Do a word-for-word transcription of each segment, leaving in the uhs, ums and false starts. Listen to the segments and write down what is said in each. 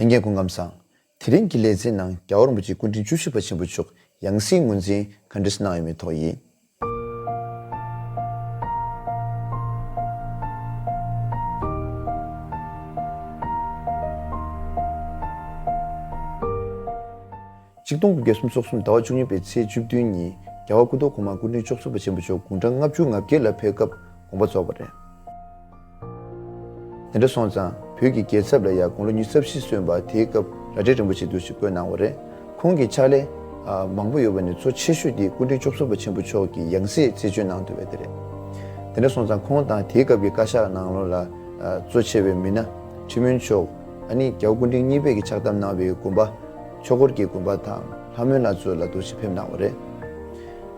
ལྷན་རྒྱས་སྐུ་ཁམས་བཟང་། དེ་རིང་གི་ལེ་ཚན་ནང་རྒྱལ་བ་རིན་པོ་ཆེ་སྐུ་ཕྲེང་བཅུ་བཞི་པ་ཆེན་པོ་མཆོག་ཡང་སྲིད་ངོས་འཛིན་ག་འདྲ་གནང་ཡོད་མེད་ཐོག་ཡིན། ཆིག་སྟོང་དགུ་བརྒྱ་སུམ་ཅུ་སོ་གསུམ་ཟླ་བ་བཅུ་གཉིས་པའི་ཚེས་བཅུ་བདུན་ཉིན་རྒྱལ་བ་སྐུ་ཐོག་གོང་མ་སྐུ་ཕྲེང་བཅུ་གསུམ་པ་ཆེན་པོ་མཆོག་དགུང་གྲངས་ལྔ་བཅུ་ང་བརྒྱད་ལ་ཕེབས་སྐབས་དགོངས་པ་རྫོགས་པ་རེད། དེ་འདྲ་སོང་ཙང་བོད་ཀྱི་རྒྱལ་ཚབ་ལ་ཡང་དགུང་ལོ་ཉི་ཤུ་རྩ་བཞི་སོན་པ་དེའི་སྐབས་རྭ་སྒྲེང་རིན་པོ་ཆེ་འདུག་ཞིག་བསྐོས་གནང་བ་རེད། ཁོང་གི་ཕྱག་ལས་ཨ་མང་པོ་ཡོད་པ་ནས་གཙོ་ཆེ་ཤོས་དེ་སྐུ་ཕྲེང་བཅུ་གསུམ་པ་ཆེན་པོ་མཆོག་གི་ཡང་སྲིད་རྩད་གཅོད་གནང་ཐུབ་པ་དེ་རེད། དེ་འདྲ་སོང་ཙང་ཁོང་དང་དེའི་སྐབས་ཀྱི་བཀའ་ཤག་ནང་ལོགས་ལ་ཨ་གཙོ་ཆེ་བའི་མི་སྣ་ཁྲི་སྨོན་མཆོག་ཨ་ནི་རྒྱལ་བ་སྐུ་ཕྲེང་གཉིས་པས་ཀྱི་ཕྱག་བཏབ་གནང་བའི་དགོན་པ་ཆོས་འཁོར་གྱི་དགོན་པ་དང་ལྷ་མོའི་ལྷ་མཛོད་ལ་འདུག་ཞིག་ཕེབས་གནང་བ་རེད།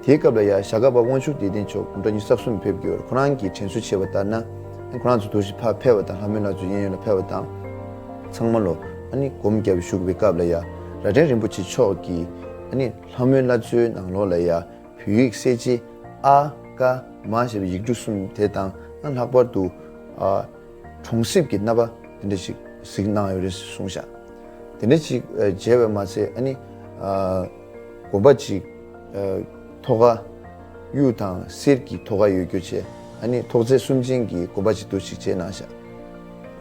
དེའི་སྐབས་ལ་ཡང་ཞྭ་སྒབ་པ་དབང་ཕྱུག་བདེ་ལྡན་མཆོག་དགུང་གྲངས་ཉི་ཤུ་རྩ་གསུམ་ཕེབས་ཡོད། ཁོ་རང་གིས་དྲན་གསོ་བྱས་པ་ལྟར་ན། ཁོ་རང་ཚོ་འདུག་ཞིག་ཕར་ཕེབས་པ་དང་ལྷ་མོའི་ལྷ་མཛོད་གཡས་གཡོན་ལ་ཕེབས་པ་དང་། ཚང་མ་ལོ་ཨ་ནི་སྒོམ་རྒྱབ་བཞུགས་པའི་སྐབས་ལ་ཡང་རྭ་སྒྲེང་རིན་པོ་ཆེ་མཆོག་གིས་ཨ་ནི་ལྷ་མོའི་ལྷ་མཛོད་ནང་ལོགས་ལ་ཡང་བོད་ཡིག་གསལ་བྱེད་ཨ་ཀ་མ་ཞེས་པའི་ཡིག་འབྲུ་གསུམ་དེ་དང་ཨ་ལྷག་པར་དུ་ཨ་གྲོང་གསེབ་ཀྱི་རྣམ་པ་དེ་འདྲ་ཞིག་གཟིགས་གནང་ཡོད་རེད་གསུངས་ཤག་དེ་འདྲ་ཅིག་ཨ་མཇལ་བས་མ་ཚད་ཨ་ནི་ཨ་དགོན་པ་ཅིག་ཨ་ཐོག་ཁ་གཡུ་དང་གསེར་གྱི་ཐོག་ཁ་ཡོད་རྒྱུ་བྱས་ཨ་ནི་ཐོག་བརྩེགས་གསུམ་ཅན་གྱི་དགོན་པ་ཅིག་འདུག་ཞིག་མཇལ་གནང་ཤག་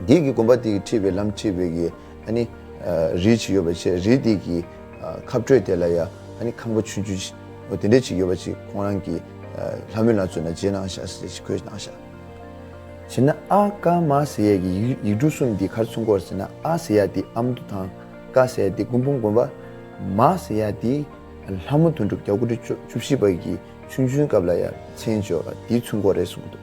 འདི་གི་དགོན་པ་དེ་གི་ཁྲིད་པའི་ལམ་ཁྲིད་པའི་གི་ཨ་ནི་ཨ་རི་ཅིག་ཡོད་པ་བྱས་རི་དེ་གི་ཨ་ཁ་སྤྲོད་དེ་ལ་ཡ་ཨ་ནི་ཁང་པ་ཆུང་ཆུང་ཅིག་འོ་དེ་འདྲ་ཅིག་ཡོད་པ་ཅིག་ཁོང་རང་གི་ཨ་ལྷ་མོའི་ལྷ་མཛོད་ནང་མཇལ་གནང་ཤག་ཟེར་ཅིག་འཁོད་གནང་ཤག་བྱས་ན་ཨ་ཀ་མ་ཟེར་ཡས་ཀྱི་ཡིག་ཡིག་འབྲུ་གསུམ་འདི་ག་རེ་མཚོན་གྱི་ཡོད་རེད་ཟེར་ན། ཨ་ཟེར་ཡས་འདི་ཨ་མདོ་དང་། ཀ་ཟེར་ཡས་འདི་སྐུ་འབུམ་དགོན་པ། མ་ཟེར་ཡས་འདི་ལྷ་མོ་དོན་གྲུབ་རྒྱལ་བ་སྐུ་ཕྲེང་བཅུ་བཅུ་བཞི་པ་གི་ཆུང་ཆུང་སྐབས་ལ་ཡང་མཚན་བརྗོད་པ་འདི་མཚོན་གྱི་ཡོད་རེད་གསུངས་འདུག་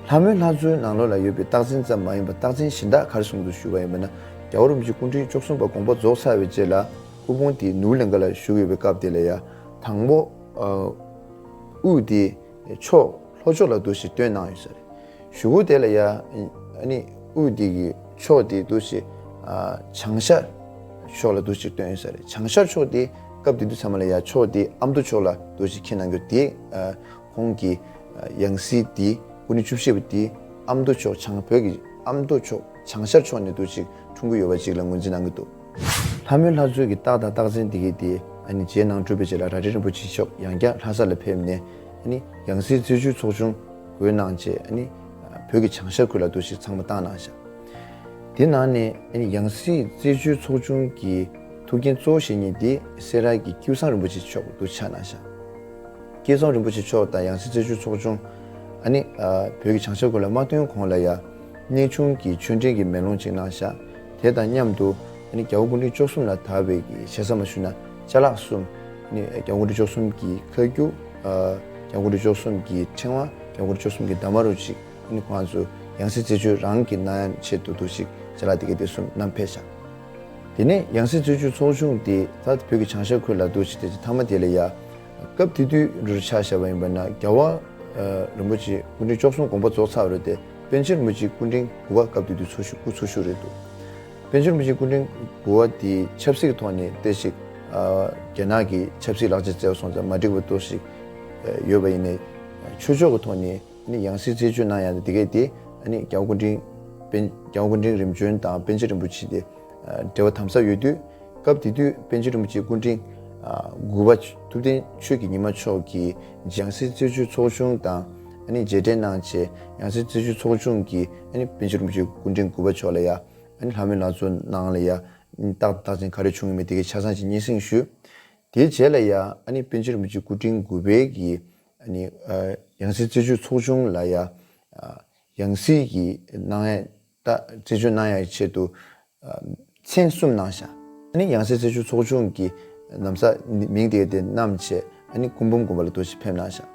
ལྷ་མོའི་ལྷ་མཛོད་ནང་ལོགས་ལ་ཡོད་པའི་རྟགས་མཚན་ཙམ་མ་ཡིན་པར་རྟགས་མཚན་གཞན་དག་ག་རེ་གསུངས་འདུག་ཞུས་པ་ཡིན་པ་ན། རྒྱལ་བ་རིན་པོ་ཆེ་སྐུ་ཕྲེང་བཅུ་གསུམ་པ་དགོངས་པ་རྫོགས་ཚར་བའི་རྗེས་ལ་སྐུ་ཕུང་དེ་ནོར་བུ་གླིང་ག་ལ་བཞུགས་ཡོད་པའི་སྐབས་དེ་ལ་ཡང་དང་པོ་ཨ་དབུ་དེ་ཕྱོགས་ལྷོ་ཕྱོགས་ལ་འདུག་ཞིག་བཏོན་གནང་ཡོད་ས་རེད། གཞུག་གུ་དེ་ལ་ཡ་ཨ་ནི་དབུ་དེ་གི་ཕྱོགས་དེ་འདུག་ཞིག་ཨ་བྱང་ཤར་ཕྱོགས་ལ་འདུག་ཞིག་བཏོན་ཡོད་ས་རེད། བྱང་ཤར་ཕྱོགས་དེ་སྐབས་དེ་དུས་ཚང་མ་ལ་ཡ་ཕྱོགས་དེ་ཨ་མདོ་ཕྱོགས་ལ་འདུག་ཞིག་འཁྱེར་གནང་རྒྱུ་དེ་ཨ་ཁོང་གི་ཨ་ཡང་སྲིད་དེ་སྐུ་ཕྲེང་བཅུ་བཞི་པ་དེ་ཨ་མདོ་ཕྱོགས་བྱང་བོད་ཀྱི་ཨ་མདོ་ཕྱོགས་བྱང་ཤར་ཕྱོགས་ནས་འདུག་ཞིག་འཁྲུངས་ཀྱི་ཡོད་པ་ཅིག་ལ་ངོས་འཛིན་གནང་གི་འདུག་ལྷ་མོའི་ལྷ་མཛོད་ཀྱི་རྟགས་དང་རྟགས་མཚན་དེ་གའི་དེ་ཨ་ནི་རྗེས་གནང་གྲུབ་པའི་རྗེས་ལ་རྭ་སྒྲེང་རིན་པོ་ཆེ་མཆོག་ཡང་བསྐྱར་ལྷ་ས་ལ་ཕེབས་ནས་ཨ་ནི་ཡང་སྲིད་རྩད་གཅོད་ཚོགས་ཆུང་བགོས་གནང་བྱས་ཨ་ནི་བོད་ཀྱི་བྱང་ཤར་ཁུལ་ལ་འདུག་ཞིག་ཚང་མ་བཏང་གནང་ཤག་དེ་ནང་ནས་ཨ་ནི་ཡང་སྲིད་རྩད་གཅོད་ཚོགས་ཆུང་གི་ཐུགས་འགན་གཙོ་བོ་བཞེས་མཁན་དེ་སེ་ར་གི་ཀེའུ་ཚང་རིན་པོ་ཆེ་མཆོག་འདུག་ཆགས་གནང་ཤག་ཀེའུ་ཚང་རིན་པོ་ཆེ་མཆོག་དང་ཡང་སྲིད་རྩད་གཅོད་ཚོགས་ཆུང་ཨ་ནི་ཨ་བོད་ཀྱི་བྱང་ཤར་ཁུལ་ལ་མ་ཐོན་གོང་ལ་ཡ་གནས་ཆུང་གི་ཆོས་འབྲེལ་གྱི་མེ་ལོང་ཅིག་གནང་ཤག་དེ་དང་མཉམ་དུ་ཨ་ནི་རྒྱལ་བ་སྐུ་ཕྲེང་བཅུ་གསུམ་ལ་དར་བའི་གི་ཞེ་ས་མ་ཞུ་ན་ཅ་ལག་གསུམ་ཨ་ནི་རྒྱལ་བ་སྐུ་ཕྲེང་བཅུ་གསུམ་གྱི་ཁ་རྒྱུ་ཨ་རྒྱལ་བ་སྐུ་ཕྲེང་བཅུ་གསུམ་གྱི་ཕྲེང་བ་རྒྱལ་བ་སྐུ་ཕྲེང་བཅུ་གསུམ་གྱི་འདབ་མ་རུ་ཅིག་ཨ་ནི་ཁོང་ཚོ་ཡང་སྲིད་རྩད་གཅོད་རང་གི་གནང་ཡ་ཆེད་དུ་འདུག་ཞིག་ཅ་ལག་དེ་གའི་དེ་གསུམ་བསྣམས་ཕེབས་ཤག་དེ་ནས་ཡང་སྲིད་རྩད་གཅོད་ཚོགས་ཆུང་དེ་ད་བོད་ཀྱི་བྱང་ཤར་ཁུལ་ལ་འདུག་ཞིག་དེ་མཐའ་མ་དེ་ལ་ཡ། སྐབས་དེ་དུས་རུ་ཆ་བཞག་པ་ཡིན་པ་ན་རྒྱལ་བ་ཨ་རིན་པོ་ཆེ་སྐུ་ཕྲེང་བཅུ་གསུམ་དགོངས་པ་རྫོགས་ཚར་བ་རེད་དེ། པཎ་ཆེན་རིན་པོ་ཆེ་སྐུ་ཕྲེང་དགུ་པ་སྐབས་དེ་དུས་འཚོ་བཞུགས་སྐུ་འཚོ་བཞུགས་རེད་འདུག་པཎ་ཆེན་རིན་པོ་ཆེ་སྐུ་ཕྲེང་དགུ་པ་དེ་ཆབ་སྲིད་ཀྱི་ཐོག་ནས་ཏོག་ཙམ་ཨ་རྒྱ་ནག་གི་ཆབ་སྲིད་ལག་ཆ་བཙལ་བ་སོང་ཙང་མ་འགྲིག་པ་ཏོག་ཙམ་ཡོད་པ་ཡིན་ནའི་ཆོས་ཕྱོགས་ཀྱི་ཐོག་ནས་ནི་ཡང་སྲིད་རྩད་གཅོད་གནང་ཡ་དེ་གས་དེ་ནི་རྒྱལ་བ་སྐུ་ཕྲེང་པཎ་རྒྱལ་བ་སྐུ་ཕྲེང་རིམ་བྱོན་དང་པཎ་ཆེན་རིན་པོ་ཆེ་དེ་འབྲེལ་བ་དམ་ཟབ་ཡོད་དུས། སྐབས་དེ་དུས་པཎ་ཆེན་རིན་པོ་ཆེ་སྐུ་ཕྲེང་དགུ་པ་ཐུབ་བསྟན་ཆོས་ཀྱི་ཉི་མ་མཆོག་གིས་ཡང་སྲིད་རྩད་གཅོད་ཚོགས་ཆུང་དང་ཨ་ནི་མཇལ་འཕྲད་གནང་བྱས། ཡང་སྲིད་རྩད་གཅོད་ཚོགས་ཆུང་གིས་ཨ་ནི་པཎ་ཆེན་རིན་པོ་ཆེ་སྐུ་ཕྲེང་དགུ་པ་མཆོག་ལ་ཡ་ཨ་ནི་ལྷ་མོའི་ལྷ་མཛོད་ནང་ལ་ཡ་རྟགས་རྟགས་མཚན་ག་རེ་བྱུང་ཡོད་མེད་དེ་གའི་ཆ་ཚང་ཅིག་སྙན་སེང་ཞུས། དེའི་རྗེས་ལ་ཡ་ཨ་ནི་པཎ་ཆེན་རིན་པོ་ཆེ་སྐུ་ཕྲེང་དགུ་པའི་གི་ཨ་ནི་ཡང་སྲིད་རྩད་གཅོད་ཚོགས་ཆུང་ལ་ཡ་ཡང་སྲིད་ཀྱི་གནང་ཡ། ད་རྩད་གཅོད་གནང་ཡག་ཆེད་དུ་མཚན་གསུམ་གནང་ཤག་ཨ་ནི་ཡང་སྲིད་རྩད་གཅོད་ཚོགས་ཆུང་གི་ན་བཟའ་མིང་དེ་དེ་བསྣམས་བྱས་ཨ་ནི་སྐུ་འབུམ་དགོན་པ་ལ་འདུག་ཞིག་ཕེབས་གནང་ཤག་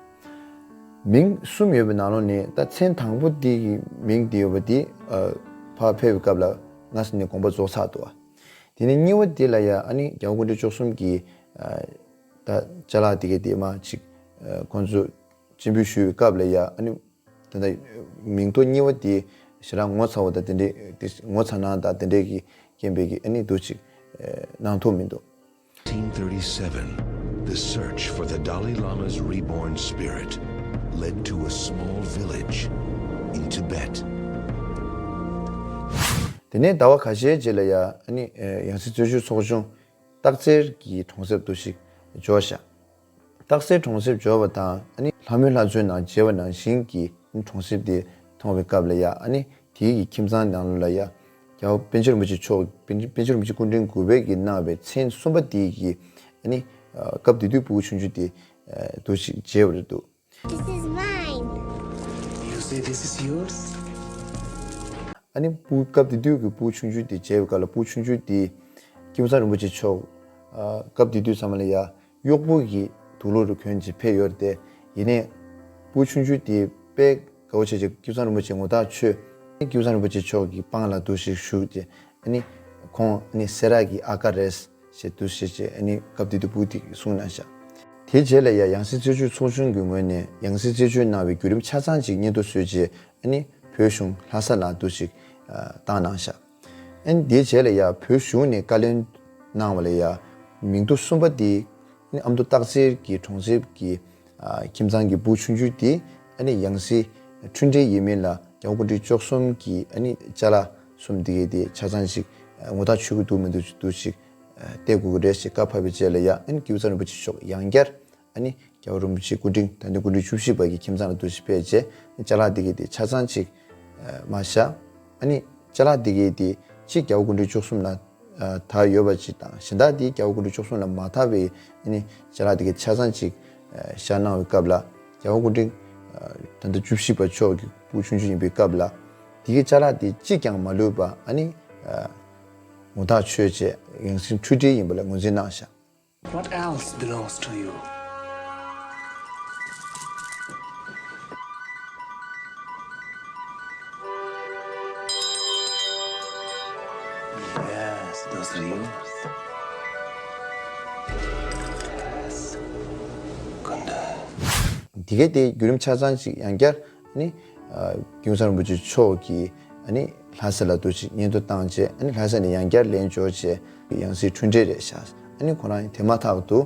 མིང་གསུམ་ཡོད་པའི་ནང་ལོགས་ནས་ད་མཚན་དང་པོ་དེ་གི་མིང་དེ་ཡོད་པ་དེ་ཕར་ཕེབས་པའི་སྐབས་ལ་སྔ་ས་ནས་དགོངས་པ་རྫོགས་ཚར་འདུག་དེ་ནས་གཉིས་པ་དེ་ལ་ཡ་ཨ་ནི་རྒྱལ་བ་སྐུ་ཕྲེང་བཅུ་གསུམ་གི་ད་ཅ་ལག་དེ་གའི་དེ་མ་ཅིག་ཁོང་ཚོ་སྤྱན་འབུལ་ཞུས་པའི་སྐབས་ལ་ཡ་ཨ་ནི། དེ་འདྲ་མིང་ཐོ་གཉིས་པ་དེ་ཞེ་དྲག་ངོ་ཚ་བ་དང་དེ་འདྲའི་དེ་ངོ་ཚ་སྣང་དང་དེ་འདྲའི་གི་རྐྱེན་པས་ཀྱི་ཨ་ནི་འདུག་ཅིག་གནང་ཐུབ་མི་འདུག Nineteen thirty-seven, the search for the Dalai Lama's reborn spirit led to a small village in Tibet. དེ་ནས་ཟླ་བ་ཁ་ཤས་རྗེས་ལ་ཡ་ཨ་ནི་ཡང་སྲིད་རྩེ་ཆུ་ཚོགས་ཆུང་སྟག་རྩེ་གི་གྲོང་གསེབ་ཏུ་ཞིག་འབྱོར་ཤག་སྟག་རྩེ་གྲོང་གསེབ་འབྱོར་བ་དང་ཨ་ནི་ལྷ་མོའི་ལྷ་མཛོད་ནང་མཇལ་བ་ནང་བཞིན་གྱི་གྲོང་གསེབ་དེ་མཐོང་བའི་སྐབས་ལ་ཡ་ཨ་ནི་དེའི་གི་ཁྱིམ་ཚང་ནང་ལ་ཡ་རྒྱལ་བ་པཎ་ཆེན་རིན་པོ་ཆེ་མཆོག་པཎ་ཆེན་རིན་པོ་ཆེ་སྐུ་ཕྲེང་དགུ་པའི་གི་གནང་བའི་མཚན་གསུམ་པ་དེའི་གི་ཨ་ནི་སྐབས་དེ་དུས་ཕྲུ་གུ་ཆུང་ཆུང་དེ་འདུག་ཞིག་མཇལ་བ་རེད་འདུག This is mine. You say this is yours? ཨ་ནི་ཕྲུ་གུ་སྐབས་དེ་དུས་ཀྱི་ཕྲུ་གུ་ཆུང་ཆུང་དེ་མཇལ་བའི་སྐབས་ལ་ཕྲུ་གུ་ཆུང་ཆུང་དེ་སྐྱབས་མགོན་ཆེན་པོ་མཆོག་ཨ་སྐབས་དེ་དུས་ཙམ་ལ་ཡ་གཡོག་པོ་གི་དུག་ལོག་རུ་གྱོན་ཅིག་ཕེབས་ཡོད་རེད་དེ། ཡིན་ནའི་ཕྲུ་གུ་ཆུང་ཆུང་དེ་དཔེ་དགའ་བོ་བྱས་ཅིག་སྐྱབས་མགོན་ཆེན་པོ་མཆོག་ངོ་ཐག་ཆོད། སྐྱབས་མགོན་ཆེན་པོ་མཆོག་གི་པང་ལ་འདུག་ཞིག་བཞུགས་ཏེ། ཨ་ནི་ཁོང་ཨ་ནི་སེ་ར་གི་ཨ་ཀ་རེད་ཞེས་འདུག་ཞེས་བྱས། ཨ་ནི་སྐབས་དེ་དུས་ཕྲུ་གུ་དེ་གསུངས་གནང་ཤག་དེའི་རྗེས་ལ་ཡ་ཡང་སྲིད་རྩེ་ཆུ་ཚོགས་ཆུང་གི་ངོས་ནས་ཡང་སྲིད་རྩེ་ཆུ་གནང་བའི་བརྒྱུད་རིམ་ཆ་ཚང་ཅིག་སྙན་ཐོ་བཟོས་རྗེས། ཨ་ནི་བོད་གཞུང་ལྷ་ས་ལ་འདུག་ཞིག་ཨ་བཏང་གནང་ཤག་ཨ་ནི་དེའི་རྗེས་ལ་ཡ་བོད་གཞུང་ནས་བཀའ་ལན་གནང་བ་ལ་ཡ་མིང་ཐོ་གསུམ་པ་དེ་ཨ་ནི་ཨ་མདོ་སྟག་འཚེར་གྱི་གྲོང་གསེབ་ཀྱི་ཨ་ཁྱིམ་ཚང་གི་བུ་ཆུང་ཆུང་དེ་ཨ་ནི་ཡང་སྲིད་འཕྲིན་བྲལ་ཡིན་མིན་ལ་རྒྱལ་བ་སྐུ་ཕྲེང་བཅུ་གསུམ་གྱི་ཨ་ནི་ཅ་ལག་གསུམ་དེ་གའི་དེ་ཆ་ཚང་ཞིག་ཨ་ངོ་ཐག་ཆོད་ཀྱི་འདུག་མི་འདུག་འདུག་ཞིག་ཨ་བལྟ་དགོས་ཀྱི་རེད་ཞེས་བཀའ་ཕབ་པའི་རྗེས་ལ་ཡ་ཨ་ནི་སྐྱབས་མགོན་ཆེན་པོ་མཆོག་ཡང་བསྐྱར་ཨ་ནི་རྒྱལ་བ་རིན་པོ་ཆེ་སྐུ་ཕྲེང་ད་ལྟའི་སྐུ་ཕྲེང་བཅུ་བཞི་པ་གི་ཁྱིམ་ཚང་ལ་འདུག་ཞིག་ཕེབས་རྗེས་ཅ་ལག་དེ་གའི་དེ་ཆ་ཚང་ཞིག་ཨ་མར་བཞག་ཨ་ནི་ཅ་ལག་དེ་གའི་དེ་གཅིག་རྒྱལ་བ་སྐུ་ཕྲེང་བཅུ་གསུམ་ལ་ཨ་དར་ཡོད་པ་ཅིག་དང་། གཞན་དག་དེ་རྒྱལ་བ་སྐུ་ཕྲེང་བཅུ་གསུམ་ལ་མ་དར་བའི་ཨ་ནི་ཅ་ལག་དེ་གའི་ཆ་ཚང་ཅིག་ཨ་བཞག་གནང་བའི་སྐབས་ལ། རྒྱལ་བ་སྐུ་ཕྲེང་ཨ་ད་ལྟ་བཅུ་བཞི་པ་མཆོག་གི་བུ་ཆུང་ཆུང་ཡིན་པའི་སྐབས་ལ། དེ་གའི་ཅ་ལག་དེ་གཅིག་ཀྱང་མ་ལུས་པ་ཨ་ནི་ཨ་ངོ་ཐག་ཆོད་བྱས་ཡང་སྲིད་འཕྲིན་བྲལ་ཡིན་པ་ལ་ངོས་འཛིན་གནང་ཤག What else belongs to you? Yes, those are yours. Yes. དེ་གའི་དེ་བརྒྱུད་རིམ་ཆ་ཚང་ཅིག་ཡང་བསྐྱར་ནི་ཨ་སྐྱབས་མགོན་ཆེན་པོ་མཆོག་གིས་ཨ་ནི་ལྷ་ས་ལ་འདུག་ཅིག་སྙན་ཐོ་བཏང་རྗེས། ཨ་ནི་ལྷ་ས་ནས་ཡང་བསྐྱར་ལན་འབྱོར་རྗེས་ཡང་སྲིད་འཕྲིན་བྲལ་རེད་ཤག་ཨ་ནི་ཁོ་རང་དེ་མ་ཐག་ཏུ་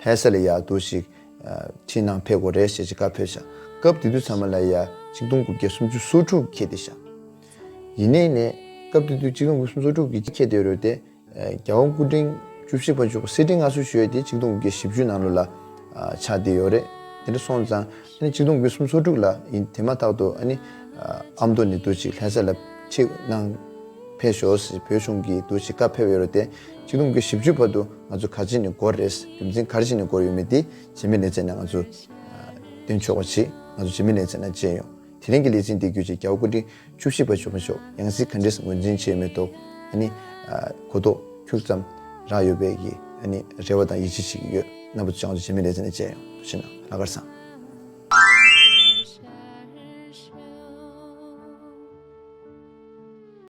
ལྷ་ས་ལ་ཡར་འདུག་ཅིག་ཨ་ཁྲིད་གནང་ཕེབས་དགོས་རེད་ཞེས་ཅིག་བཀའ་ཕེབས་ཤག་སྐབས་དེ་དུས་ཚང་མ་ལ་ཡ་ཆིག་སྟོང་དགུ་བརྒྱ་སུམ་ཅུ་སོ་དྲུག་འཁེལ་བསྡད་ཤག་ཡིན་ནའི་ནས་སྐབས་དེ་དུས་ཆིག་སྟོང་དགུ་བརྒྱ་སུམ་ཅུ་སོ་དྲུག་གི་འཁེལ་བསྡད་ཡོད་རེད་དེ། རྒྱལ་བ་སྐུ་ཕྲེང་བཅུ་བཞི་པ་མཆོག་གསེར་ཕྲེང་མངའ་གསོལ་ཞུ་ཡས་དེ་ཆིག་སྟོང་དགུ་བརྒྱ་བཞི་བཅུ་ནང་ལོགས་ལ་ཨ་ཆགས་བསྡད་ཡོད་རེད། དེ་འདྲ་སོང་ཙང་ཨ་ནི་ཆིག་སྟོང་དགུ་བརྒྱ་སུམ་ཅུ་སོ་དྲུག་ལ་ཡིན། དེ་མ་ཐག་ཏུ་ཨ་ནི་ཨ་ཨ་མདོ་ནས་འདུག་ཅིག་ལྷ་ས་ལ་ཁྲིད་གནང་ཕེབས་ཤོག་ཟེར་བོད་གཞུང་གིས་འདུག་ཅིག་བཀའ་ཕེབས་ཡོད་རེད་དེ། ཆིག་སྟོང་དགུ་བརྒྱ་བཞི་བཅུ་བར་དུ་ང་ཚོ་ག་ཅི་ནས་འགོར་རེད། རྒྱུ་མཚན་ག་རེ་བྱས་ནས་འགོར་ཡོད་མེད་དེ་རྗེས་མའི་ལེ་ཚན་ནང་ང་ཚོ་ཨ་སྟོན་ཆོག་པ་བྱེད། ང་ཚོ་རྗེས་མའི་ལེ་ཚན་ནང་མཇལ་ཡོང་། དེ་རིང་གི་ལེ་ཚན་འདི་བརྒྱུད་བྱས་རྒྱལ་བ་སྐུ་ཕྲེང་བཅུ་བཞི་པ་མཆོག་ཡང་སྲིད་ག་འདྲས་ངོས་འཛིན་བྱས་མེད་ཐོག་ཨ་ནི་ཨ་གོ་རྟོགས་ཁྱུག་ཙམ་རག་ཡོད་པའི་གི་ཨ་ནི་རེ་བ་དང་ཡིད་ཆེས་ཤིག་ཡོད། རྣམ་པ་ཚོ་ཡང་རྗེས་མའི་ལེ་ཚན་ནས་མཇལ་ཡོང་། ཐུགས་རྗེ་གནང་། ལྷག་དཀར་བཟང་།